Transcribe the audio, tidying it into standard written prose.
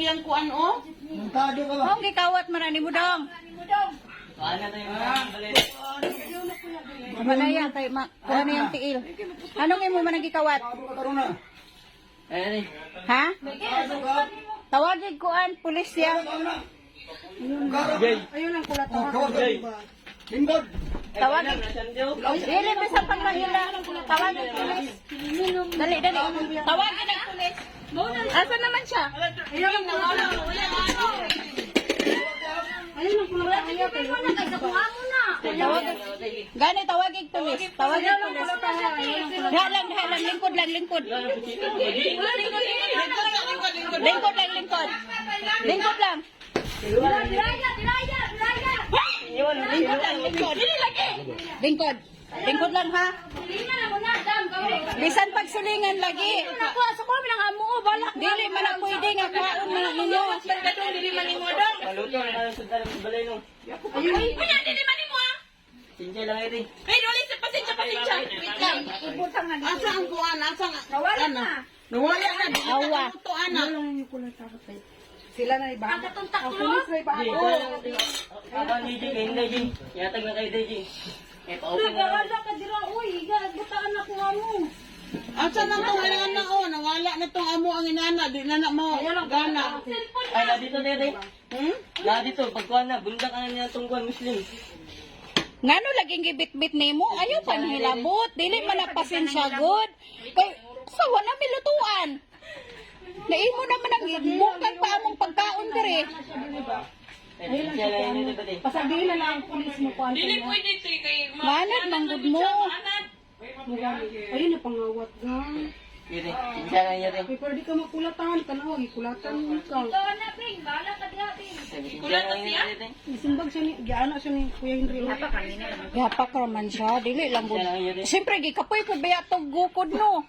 iyang kuan oh. Montado ka ba? Mong gikawat man ani mo dong. Kuha na tayo mga balay. Malaya kay ma kuha na yung tiil. Anong imo man ang gikawat? Montado ka karon na. Ay, Ha? Tawagin kuan pulis siya. Jay. Ayun ang kulata. Oh, kawat ka. Lingkod. Tawagin. Dili bisa pagkahila. Tawagin pulis. Dali, dali. Tawagin ang pulis. Asa naman siya? Ayun ang kulata. Ayun ang kulata. Ayaw kayo. Tawagin. Gani tawagin pulis. Tawagin pulis. Diha lang, diha lang, lingkod lang, lingkod. Lingkod lang, lingkod. Lingkod lang. Lingkod lang, lingkod. Lingkod. Lingkod lang ha. Bisan pagsulingan lagi. Dili man na pwede nga kwaon man na ninyo. Maluto na lang sa balay no. Unya dili man nimo ah. Sinjay lang ito. Ay, dili sa pasensya, pasensya. Wait lang. Asa ang kuan? Asa ang nawala na. Nawala na. Dili na Awa. to ana. Ayun ang kulata. Sila na iba. Ang pulis na iba. Jay, kuha lang ito. Ako ni Jay, kay Inday, Jay. Yatag na kayo, Jay. Eh, pa-open na lang. Asa na tong inana oh, nawala na tong amo ang inana, di na na mo gana. Ay, na dito, Dede. Hmm? Na dito, pagkuha na, bundak ka na niya itong kuhan, Muslim. Ngano laging gibit-bit nimo? Ayaw pa nihilabot. Dili man na pasensya good. Kay sa wala milutuan. Naimo naman ang bukag pa among pagkaon dire. Eh, sinjay lang ito, Dede. Pasabihin na lang ang pulis mo kuan. Dili pwede to kay Manad manggod mo. Ayun ang pangawat gang. Dede, sinjay lang ito. Kay pero di ka makulatan, tanaw gikulatan mo ka. Sinjay lang ito, Dede. Isimbag siya ni giana siya ni Kuya Henry. Gapak ra man siya, dili lang gud. Siyempre gikapoy pud baya tog gukod no.